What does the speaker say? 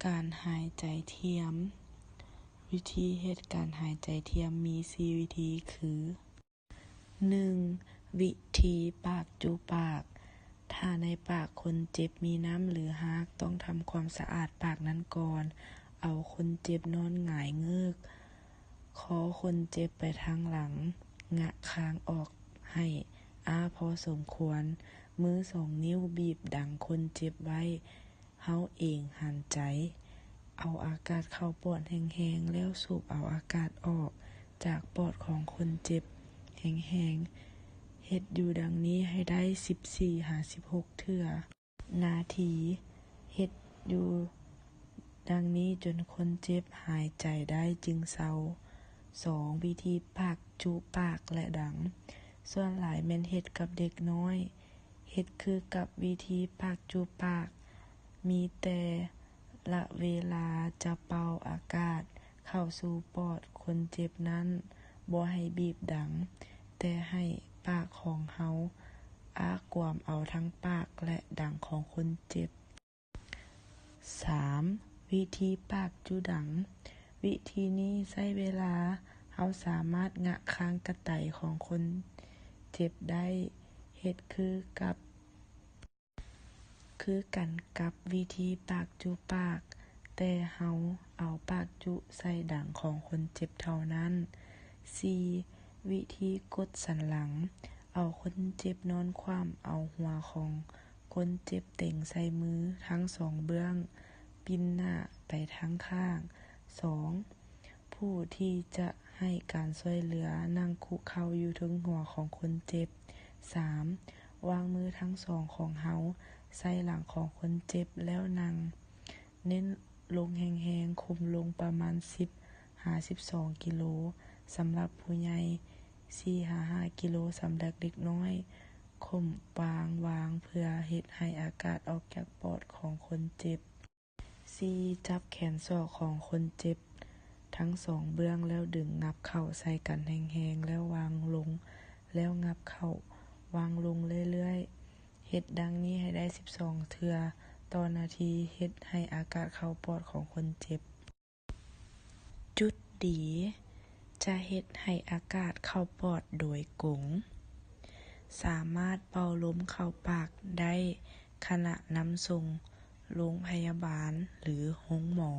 ການຫາຍໃຈທຽມ. ວິທີເຮັດການຫາຍໃຈທຽມມີສີ່ວິທີຄື: ໜຶ່ງ ວິທີປາກຈຸປາກ. ຖ້າໃນປາກຄົນເຈັບມີນ້ຳ ຫຼື ຮາກ, ຕ້ອງທຳຄວາມສະອາດປາກນັ້ນກ່ອນ. ເອົາຄົນເຈັບນອນຫງາຍເງີກ, ຄໍຄົນເຈັບໄປທາງຫຼັງ, ງະຄາງອອກໃຫ້ອ້າພໍສົມຄວນ. ມືສອງນິ້ວບີບດັງຄົນເຈັບໄວ້. ເຮົາເອງຫັນໃຈ. ເອົາອາກາດເຂົ້າປອດແຮງໆ ແລ້ວສູບເອົາອາກາດອອກຈາກປອດຂອງຄົນເຈັບແຮງໆ. ເຮັດຢູ່ດັ່ງນີ້ໃຫ້ໄດ້ສິບສີ່ຫາສິບຫົກເທື່ອ ນາທີ. ເຮັດຢູ່ດັ່ງນີ້ຈົນຄົນເຈັບຫາຍໃຈໄດ້ຈຶ່ງເຊົາ. ສອງ ວິທີປາກຈຸປາກ ແລະ ດັງ. ສ່ວນຫຼາຍແມ່ນເຮັດກັບເດັກນ້ອຍ. ເຮັດຄືກັບວິທີປາກຈຸປາກ, ມີແຕ່ລະເວລາຈະເປົ່າອາກາດເຂົ້າສູ່ປອດຄົນເຈັບນັ້ນ, ບໍ່ໃຫ້ບີບດັງ, ແຕ່ໃຫ້ປາກຂອງເຮົາອ້າກວມເອົາທັງປາກ ແລະ ດັງຂອງຄົນເຈັບ. ສາມ ວິທີປາກຈຸດັງ. ວິທີນີ້ໃຊ້ເວລາ, ເຮົາສາມາດງະຄາງກະໄຕຂອງຄົນເຈັບໄດ້. ເຮັດຄືກັບ ຄືກັນກັບວິທີປາກຈຸປາກ, ແຕ່ເຮົາເອົາປາກຈຸໃສ່ດັງຂອງຄົນເຈັບເທົ່ານັ້ນ. ສີ່ ວິທີກົດສັນຫຼັງ. ເອົາຄົນເຈັບນອນຂວ້ຳ, ເອົາຫົວຂອງຄົນເຈັບເຕັງໃສ່ມືທັງສອງເບື້ອງ, ປິ່ນໜ້າໄປທາງຂ້າງ. ສອງ ຜູ້ທີ່ຈະໃຫ້ການຊ່ວຍເຫຼືອນັ່ງຄຸເຂົ່າຢູ່ເທິງຫົວຂອງຄົນເຈັບ. ສາມ ວາງມືທັງສອງຂອງເຮົາໃສ່ຫຼັງຂອງຄົນເຈັບແລ້ວນັ່ງ. ເນັ້ນລົງແຮງໆ, ຄຸມລົງປະມານສິບຫາສິບສອງກິໂລສຳລັບຜູ້ໃຫຍ່, ສີ່ຫາຫ້າກິໂລສຳລັບເດັກນ້ອຍ. ຂົ່ມວາງວາງເພື່ອເຮັດໃຫ້ອາກາດອອກຈາກປອດຂອງຄົນເຈັບ. ສີ່ ຈັບແຂນສອກຂອງຄົນເຈັບທັງສອງເບື້ອງ ແລ້ວດຶງງັບເຂົ້າໃສ່ກັນແຮງໆ ແລ້ວວາງລົງ, ແລ້ວງັບເຂົ້າ, ວາງລົງເລື້ອຍໆ. ເຮັດດັ່ງນີ້ໃຫ້ໄດ້ສິບສອງເທື່ອຕໍ່ນາທີ, ເຮັດໃຫ້ອາກາດເຂົ້າປອດຂອງຄົນເຈັບ. ຈຸດດີ ຈະເຮັດໃຫ້ອາກາດເຂົ້າປອດໂດຍກົງ. ສາມາດເປົ່າລົມເຂົ້າປາກໄດ້ຂະນະນຳສົ່ງໂຮງພະຍາບານ ຫຼື ໂຮງໝໍ.